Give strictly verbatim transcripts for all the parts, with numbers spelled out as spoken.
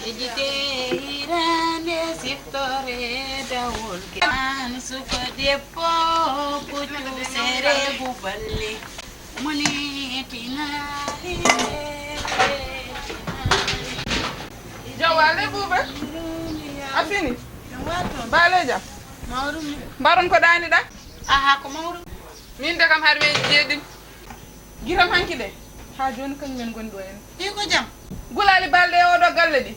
Jide hiraande siftore dawol. An suka debbo, puccu sereebu balle. Moni tinari. Jawale buba. A fini. Bale jam. Mawrum. Mbaron ko dani da? Aha, ko mawrum. Min de kam har we jeeɗiɗi. Giram hanki de. Ha joni kañum en goni ɗo en. Ɗi ko jam? Gulaali balɗe e oɗo galle ɗi.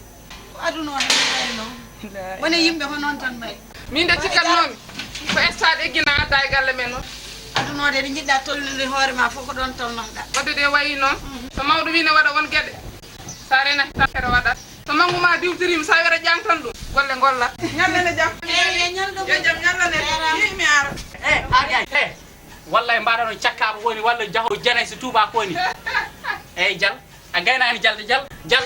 Ko aduna o hen wayno. Woni yimɓe ko noon tan mbayi. Min de cikkatnoomi ko stade eggina adda e galle men o. Aduna o de, ɗi jiɗɗa tolnude hoore ma fof ko ɗon tolnotoɗa. Wadde de wayi noon. Mhm. So mawɗo wi ne waɗa won geɗe. Sa renaki tan kere waɗat. So manngu ma diwtiriima, sa wiyata ƴaŋtan ɗum, golle ngolla. Ñallane jam. Eyi, yo ñalɗo. Yo jam ñallane. Jarama. Yi mi ara. Eh, a gay, eh. Wallay mbaɗa noon cakkaɓo woni walla jaho janay so tuuba ko woni. Eyyi Jal, a gaynaani Jal de Jal, Jal.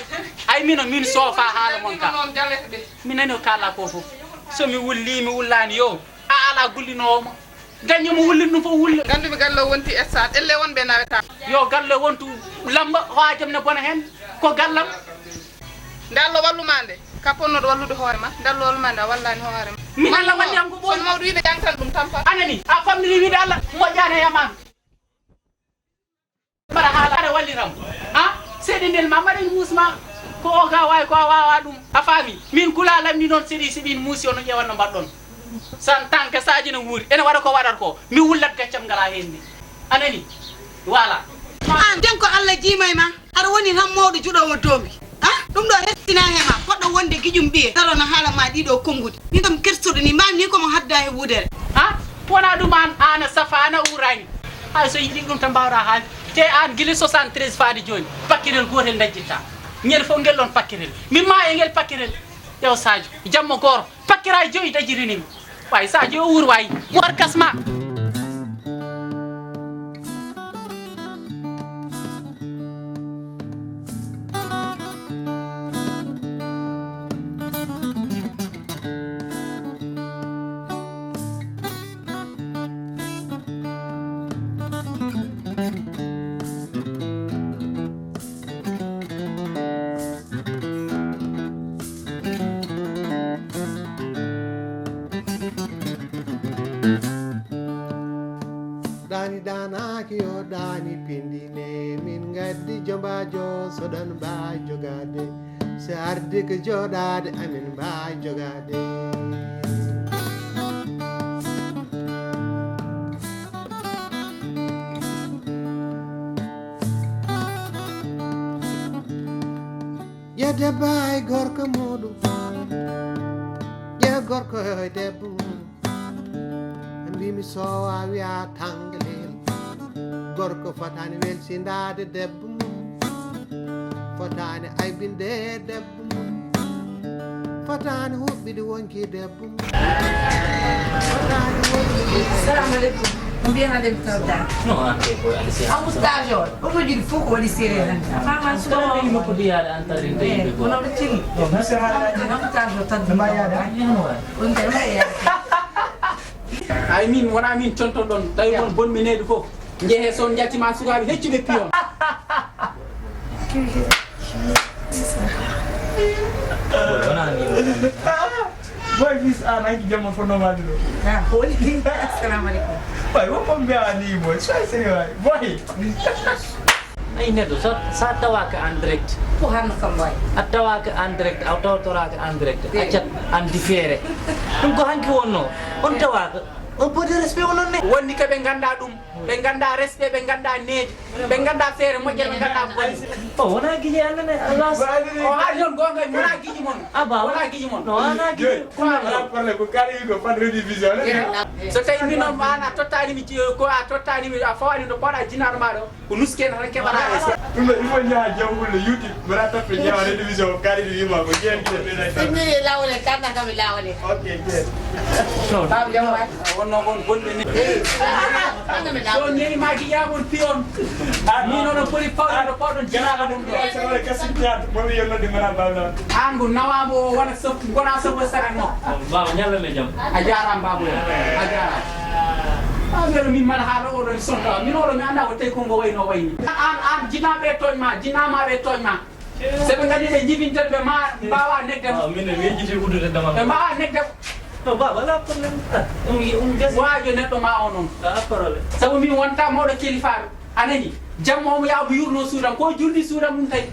Ay mino min soofa haala mon ka. Noon Jal de. Mi nani o kala ko fof. So mi wulli mi wullani yo a ala gullinoowo ma. Gaño mo wulli ɗum fof wulle. Gandumi galle o wonti stade elle wonɓe naweta. Yo galle wontu lamba hojam ne bona hen ko gallam. Nde Allah walluma nde, ka ponnoɗo wallude hoore ma, nde Allah walluma nde a wallani hoore ma. Min Allah walli am ko ɓooyi. Kono mawɗo wiide ƴaŋtan ɗum tampa. Anani, a famɗini wiide Allah moƴƴani e yamam. Mbaɗa haala aɗa walliram. Ha? Seeɗe ndel ma mbaɗen muusma. Ko o ga wawi ko a wawa ɗum. A faami? Min gula lamɗi noon seeɗi si min muusi ono ƴeewan no mbaɗɗon. San tan ka saaji no wuuri. Ene waɗa ko waɗata ko. Mi wullat gaccam ngala hen ni. Anani? Voilà. An den ko Allah jiimay ma. Aɗa woni tan mawɗo juɗoowo doombi. Ha? Ɗum ɗo restina he ma. Poɗɗo wonde giƴum ɓiye. Taro no haala ma ɗiɗo konnguɗi. Min kam kersuɗo ni mbaami ni ko mo hadda he wudere. Ha? Wona ɗum an, an a safa, an a uurani. Hay so yiɗi ɗum tan mbawɗa haalde. Te an gila soixante-treize faade jooni, pakkirel gootel dajjitta. Ñande fof ngel ɗon pakkirel. Min ma e ngel pakkirel. Ƴeew Sadio, jamma gooro. Pakkira joyi dajirini mi. Way Sadio o wuur way. War kasma. Ɗaani ɗaanaaki yo ɗaani pindine, min ngaddi jombaajo soɗan mbaawi jogaade. So ardi ko jooɗaade amin mbaawi jogaade. Yo debbo e gorko muɗum, yo gorko e debbo mum. Mbimi sowa wiya tangalel, gorko fotani welsindaade debbo mum, fotani aybinde debbo mum, fotani huɓɓide wonki debbo mum. Salamu aleykum. Ko mbiyaɗa nde mi tawda? No, an kay ko Alicia. Amu stage o. Oto jiɗi fof ko waɗi séeréer tan. A faama suka o. Ko ɗum ko mbiyaɗa an tarinde yimɓe ko. Kono ɗo tigi. Amu stage o tan. Mbayaɗa. Ɗum kay mbayaɗa. Ay min wona min tonton ɗon. Tawi mon bonmi neeɗi fof. Njehe son jattima sukaɓe heccuɓe piyon. Boy, fils, an hanki jamma fo nomade ɗo. Ah, ko woni? Assalamu aleykum. Boy, wonko mbiya ni boy. Soy sérieux waay. Boy. Ay neɗɗo sa sa tawaka en direct. Ko hanno kam waay. A tawaka en direct, a tawtoraka en direct. A cat en différé. Ɗum ko hanki wonno. On tawaka. Un peu de respect onon ne. Wonni ko ɓe ganda ɗum. Ɓe ganda respect, ɓe ganda needi, ɓe ganda feere moƴƴere, ɓe ganda bonde. O wona giƴe Allah ne, Allah. O haali noon gonga, wona giƴi mon. Ah, ba. Wona giƴi mon. No, wona giƴe. Ko ala problème, ko kala ko fan rediffusion. So tawi min noon ma an a tottani mi ji-, ko a tottani mi, a fawani no pawɗa jinaɗo ma ɗo, ko nuske tan keɓata e se. Ɗum ɗo il faut njaha jawgol no YouTube, mbaɗa tappe njaha rediffusion, ko kala ɗi wima ko ƴeente. Lawole, kanda kam e lawole. Ok, ƴeente. Baaba jam waay. Wonno kon bonɓe ni. So newi ma giƴa mon piyon. Min oɗon poti pawɗon ɗo pawɗon jinaɗo ɗum ɗo. An ko nawamo o wona sop, gona sop o saranno. Baaba ñalla me jam. A jarama baaba o. A jarama. A welo min mbaɗa haala oɗo sonta. Min oɗo mi anda ko tawi kongo wayno wayni. An, an jinaɓe toñma, jinamaɓe toñma. So ɓe ngaddi ɓe jibinta ɓe ma mbawa negde mo. Ah, min mi yejjiti uddude dama. Ɓe mbawa negde mo. To baba, ala problème. Ah, ɗum yi-, ɗum gasi. Waajo neɗɗo ma o noon. Ala problème. Sabu min wonta mawɗo kelifaɗo. A nani? Jamma omo yaha omo yurno suudam. Ko juldi suudam ɗum tawi.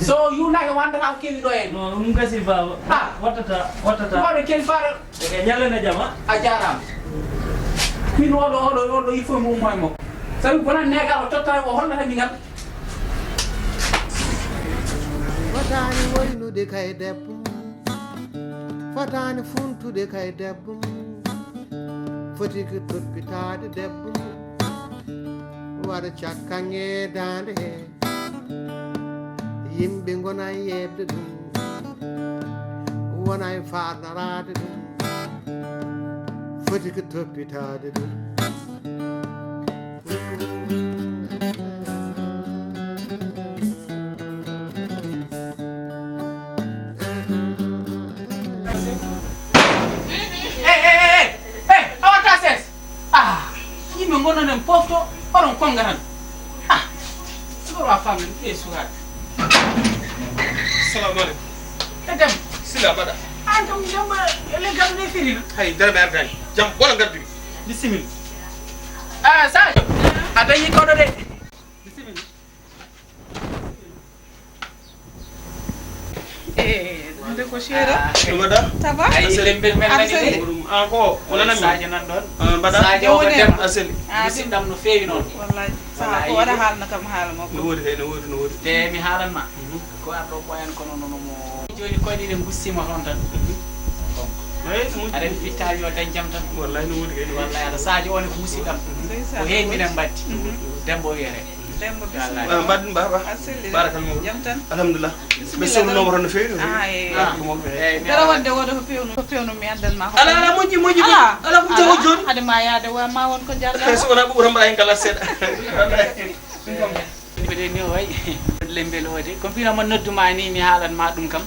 So yurnaka wandata ko kewi ɗo en. Non, ɗum gasi baba. Ah. Wattata, wattata. Mawɗo kelifaɗo. E ñalana jama. A jaaraama. Min oɗo, oɗo, oɗo, il faut mi ummo e makko. Sabu bonan neegal o totta o hollata mi ngal. Fotaani woynude kay debbo mum. Fotaani funtude kay debbo mum. Foti ko toppitaade debbo mum. Waɗa cakkanŋe daande he. Yimɓe ngona yeɓde ɗum. Wona e faarnaraade ɗum. Foti ko toppitaade ɗum. Hey, hey, hey, hey, hey, awa ta ses. Ah, yimɓe ngononen pofto, oɗon konga tan. Ah, oɗo a famɗen ɓe sukaɓe. Salamu aleykum. E dem. Sila mbaɗa. An kam jamba leggal ne firi. Hay, dara ɓe ardani. Jam, wala ngaddu. Bisimilla. Ah, Sadio. A dañi koɗo de. Bisimilla. Eh, nde ko chéri. Ah, no mbaɗa? Ça va? Ay, lembel men nani de. An ko, o nanami. Sadio nan ɗon. Ah, mbaɗa? Sadio o ko dem. A seli. Ah, musidɗam no feewi noon. Wallahi. Sa ko waɗa haalna kam haala makko. No woodi kay, no woodi, no woodi. Te mi haalan ma. Mhm. Ko arɗo ɓooyan kono nono mo. Jooni koyɗe ɗe ngussima toon tan. Mhm. Ay, no woodi. Aɗa fittaali yo dañ jam tan. Wallahi no woodi kay, no woodi. Wallahi aɗa Sadio on ko musidɗam. Ndeysaan. Ko heen minen mbatti. Mhm. Dembo wiyete. Dembo bisimilla. Ah, mbaɗɗon baba. A selli. Barakallahu. Jam tan. Alhamdulillah. Bisimilla. Ɓe sewnooma tan no feewi, no feewi. Ah, eh. Ah, ko mawɓe. Eh, mi Dara ala. Wonde wodo ko pewnu, ko pewnu mi anndan ma ko. Ala, ala, moƴƴi, moƴƴi, ala, moƴƴi. Ala ko jawo jooni. Hade ma yaade wa ma won ko jarɗa. Eh, so wonaa ɓe ɓuran mbaɗa heen kala seeɗa. Mbeɗen ni o wayi lembel o de. Ko mbino mo nodduma ni mi haalan ma ɗum kam.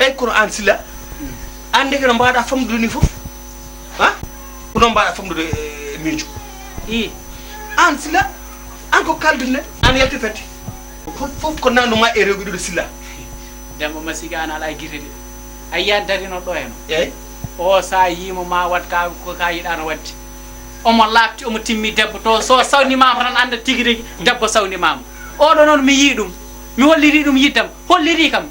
Eyi kono aan Sila, aan ndeke no mbaɗa famɗude ni fof. Ha? Ko noon mbaɗa famɗude e miijo. I. Aan Sila, aan ko kaldude, aan yalti fedde. Fof, fof ko nannduma e rewɓe ɗiɗo Sila. Demba ma sigaano alaa gite de. A yiyat darino ɗo heno. Eyi. O sa yiimo ma waɗ ka, ko ka yiɗano waɗde. Omo laaɓti, omo timmi debbo to, so sawnimama tan annda tigi rigi debbo sawnimama. Oɗo noon mi yii ɗum, mi holliri ɗum yiddam, holliri kam.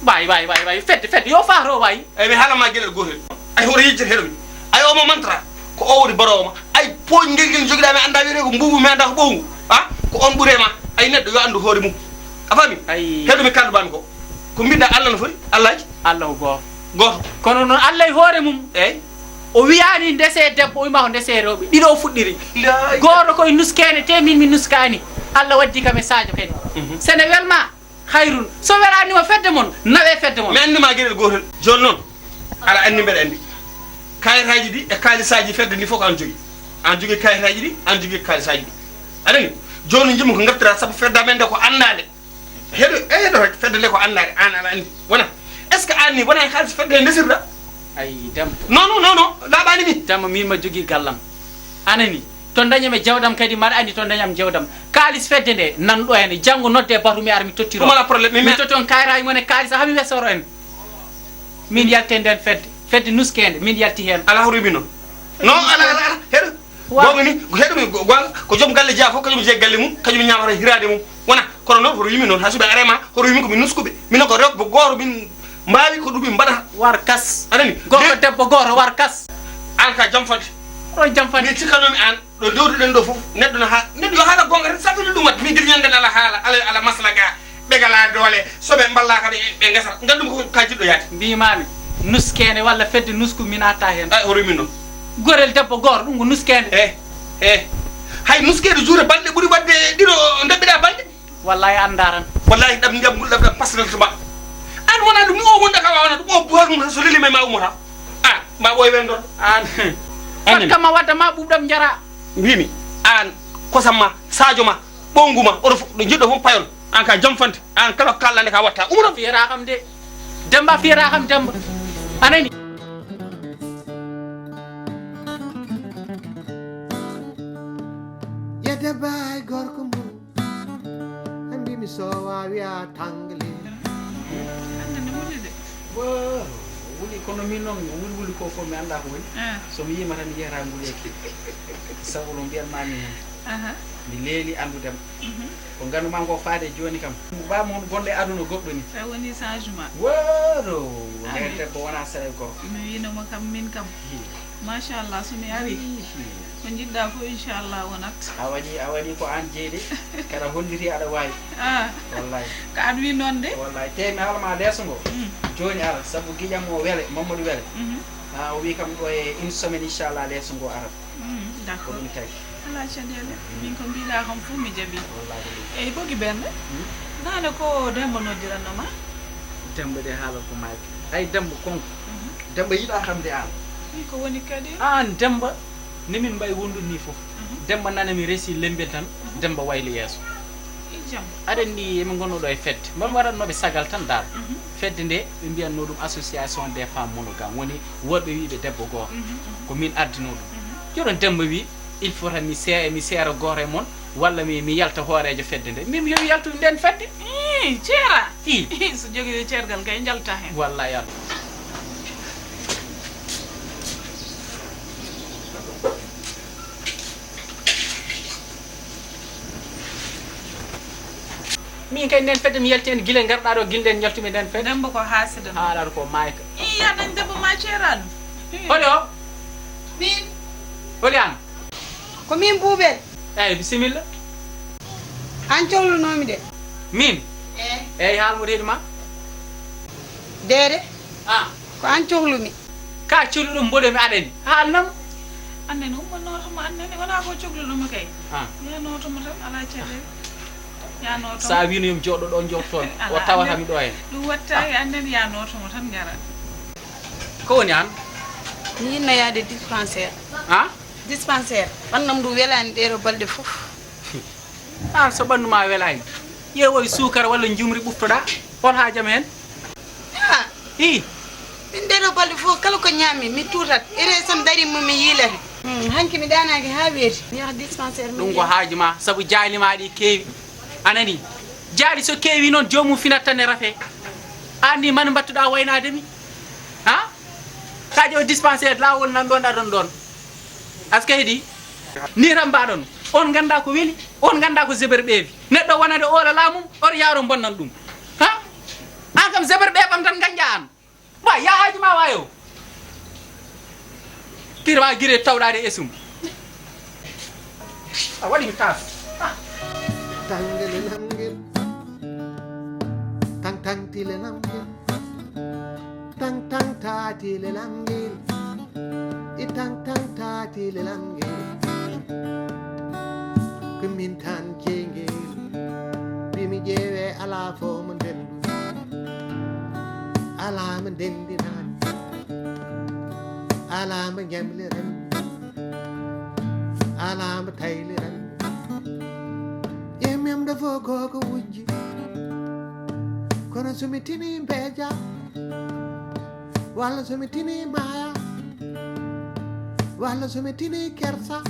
Waay, waay, waay, waay, fedde, fedde, yo faato waay. Eyi, mi haalan ma geɗel gootel. Ay, hoto yejjit heɗo mi. Ay, omo mantra, ko o woni borowo ma. Ay, pooƴ ngel ngel jogiɗa mi annda wiyete ko mbuubu, mi annda ko ɓowngu. Ha? Ko on ɓuri e ma. Ay, neɗɗo yo anndu hoore mum. A faami? Ay. Heɗo mi kaldu bami ko. Ko mbiɗa Allah no foti? Allahji? Allah ko gooto. Gooto. Kono noon Allah e hoore mum. Eyi. O wiyaani ndese debbo, o wiima ko ndese rewɓe. Ɗiɗo o fuɗɗiri. Laa ilaaha. Gooto koye nuskeene, te min mi nuskaani. Allah waddi kam e Sadio kadi. Mhm. Sene welma, hayrun. So welaanima fedde mon, nawe fedde mon. Mi anndi ma geɗel gootel. Jooni noon, aɗa anndi mbeɗa anndi. Kayitaaji ɗi e kaalisaaji fedde ndi fof ko an jogi. An jogi kayitaaji ɗi, an jogi kaalisaaji ɗi. Aɗa anndi? Jooni jimmi ko ngartira sabu fedde amen nde ko anndaande. Heɗo, e heɗo rek, fedde nde ko anndaade, an aɗa anndi. Wona, est-ce que an ni wona e kaalis fedde he ndesirɗa? Ay, Demba. Non, non, non, non, laaɓaani ni. Demba, min ma jogii gallam. Anani, to ndañami jawdam kadi, mbaɗa anndi to ndañam jawdam. Kaalis fedde nde, nan ɗo hene, janngo nodde batu mi ara mi tottiro. Ɗum alaa problème, mi mi me- totti on kayitaaji mon e kaalis, haa mi wesoro en. Min yalte nden fedde, fedde nuskeende, min yalti heen. Alaa hoto yimmi noon. Non, alaa, alaa, alaa, heɗo. Wa- Goonga ni, ko heɗo mi, go-, goonga, ko joom galle jeyaa fof, kañum jeyi galle mum, kañum ñaamata hiraade mum. Wona, kono noon, hoto yimmi noon, haa suɓe are ma, hoto yimmi ko min nuskuɓe. Minen ko rewɓe gooto min mbaawi, ko ɗum min mbaɗata. War kas. A nani? Gorko debbo gooto, war kas. An ka jam fadde. Ɗo jam fadde. Min cikkanoomi an, ɗo ndewtuɗen ɗo fof, neɗɗo no haa, neɗɗo yo haala goonga tan, sabu ɗum waɗde, min gila ñande ala haala, ala, ala maslaga. Ɓe ngalaa doole, so ɓe mballaaka ɓe, ɓe ngasata. Nganndumi ko ka jiɗɗo yaade. Mbiimaami, nuskeende walla fedde nusku mi naattaa heen. Ay, o rimi noon. Gorel debbo gooto, ɗum ko nuskeende. Eh, eh. Hay nuskeende juuta balɗe ɓuri waɗde ɗiɗo ndabbiɗaa balɗe. Wallahi anndaa tan. Wallahi ɗam ndiyam ngulɗam ɗam pasnata ma. Aan wonaa ɗum ni o wonɗa ka waawana ɗum o buha ɗum so leli may ma ummata. Aan ma ɓooy wen ɗon. Aan. Amin. Fat kam ma wadda ma ɓuuɓɗam njara. Mbiimi, aan kosam ma, Sadio ma, ɓowngu ma, oɗo fof, ɗo njiɗɗo fof payon. Aan ka jam fante, aan kala ko kaalɗaa nde ka watta. Umro. A fiyata kam de. Demba a fiyata kam Demba. A nani? Ya debba ay gorko mum. An mbimi So waawi a tangli. Hannde ne wuli de. Woo, wuli, kono min noon wuli wuli ko fof mi anndaa ko woni. Ah. So mi yiima tan mi yiyata nguli e kii. Sabu no mbiyatmaa mi heen. Aha. Mi leeli anndude ma. Mhm. Ko nganndu-maa ngoo faade jooni kam. Ba mon gonɗo e aduna goɗɗo ni. Sa woni changement. Woro, nder debbo wonaa sere gorko. Mi wiino mo kam min kam. Hi. Machallah, so mi ari, ko njiɗɗaa fof, inchallah, wonat. A waɗi, a waɗi ko aan jeyi de. Kaɗa holliti aɗa waawi. Ah. Wallahi. Ko aan wi noon de. Wallahi, te mi haala ma leeso ngo. Mm. Jooni ara, sabu giƴam o wele, Mamadou wele. Mhm. Ha, o wi kam ɗo e une semaine, inchallah, leeso ngo arat. Mm, ko d'accord. Ɗum tagi. Alaa caɗeele. Mm. Min ko mbiɗaa kam fof mi jaɓi. Wallahi ko ɗum. Eyi, Bogi Bernde. Mm. Naane ko Demba noddiranno ma? Demba de haala ko maaki. Ay, Demba konko. Mhm. Demba yiɗaa kam de aan. Wi ko woni kadi? Aan Demba, ni min mbayi wondude ni fof. Mhm. Demba nana mi resi lembel tan, mhm, Demba wayli yeeso. I jam. Aɗa anndi emin ngonno ɗo e fedde. Mbaɗi waɗatnooɓe sagal tan dal. Mhm. Fedde nde ɓe mbiyatno ɗum association des femmes monogames, woni worɓe wiiɓe debbo gooto. Mhm, mhm. Ko min addino ɗum. Mhm. Joɗon Demba wi, il faut tan mi see-, mi seera gooto e mon, walla mi, mi yalta hooreejo fedde nde. Min mi yaltu nden fedde. Ii, ceera? Ii. So jogii ceergal kay njalta heen. Wallahi Allah. Min kay nden fedde mi yalti heen gila ngarɗaa ɗo, gila nden njaltumi nden fedde. Demba ko haasida. Haalata ko maayka. Ii, ya dañ debbo ma ceeraano. Holi o? Min. Holi aan? Ko min Buubel. Eyi, bisimilla. Aan cohlunoomi de. Min? Eh. Eyi, haal mo reedu ma. Deede. Ah. Ko aan cohlumi. Ka cohluɗo mboɗo mi aɗani. Haalnam. Annene ummanooto mo, annene wonaa ko cohluɗo mo kay. Ah. Yaanooto mo tan, alaa caɗeele. Yaanooto. Sa wino yomi jooɗo ɗo, jooɗo toon. O alaa, tawata annene mi ɗo heen. Ɗum wattaaki, ah, annene yaanooto mo tan ngara. Ko woni aan? Mi yinno yaade dispensaire. Ah? Dispensaire. Ɓanndu am ndu welaani ɗeeɗo balɗe fof. Aan so ɓanndu ma welaani, ƴeewoy suukara walla njumri ɓuftoɗaa, hol haaju am heen? Ah. Ii. Min ɗeeɗo balɗe fof kala ko ñaami mi tuutat. Ere so mi darii mo mi yiilata. Hmm, hanki mi ɗaanaaki haa weeti. Mi yaha dispensaire mi ɗum ko yiya. Haaju ma, sabu jaali ma ɗi keewi. A nanii? Jaali so keewi noon joomum finat tan e rafe. Aan ni man mbattuɗaa waynaade mi? Ha? Ka ƴeew dispensaire laawol nan ɗoon aɗon ɗoon. Aska heɗi? Ni tan mbaɗon. On nganndaa ko weli, on nganndaa ko zeber ɓeewi. Neɗɗo wonande oola laamum, oto yaaro bonnan ɗum. Ha? Aan kam zeber ɓeeɓam tan ngannja aan. Wa, ya haaju ma wayo. Tirma gire tawɗaade esum. A waɗi mi taas. Ah. Tangele lamgel. Tang tang tile lamgel. Tang tang ta tile lamgel. I tang tang ta tile lamgel. Ko min tan jeygel. Bi mi ƴeewe alaa fof mo ndendu. Alaa mo ndendinami. Alaa mo ñamliran. Alaa mo tayliran. Ƴeew memɗo fof ko ko wujji. Kono so mi tini mbeeja. Walla so mi tini maaya. Walla so mi tini kersa.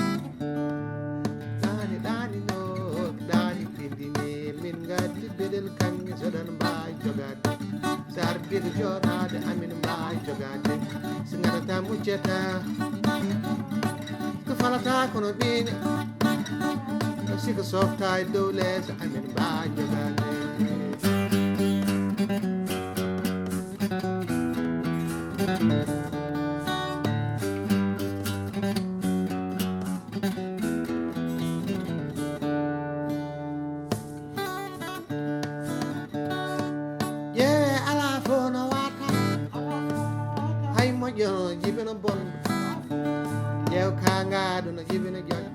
Ɗaani, ɗaani no, ɗaani tindini. Min ngaddi beɗel kaŋŋe, soɗon mbaawi jogaade. So ardiiɗo jooɗaade, amin mbaawi jogaade. So ngadata muccata, ko falata kono ɓiine. Siko softa e dow leeso, amin mbaawi jogaade. Ƴeewe alaa fof no wata. Hay moƴƴo no jibina bonɗo. Ƴeew kaangaaɗo no jibina joƴƴo.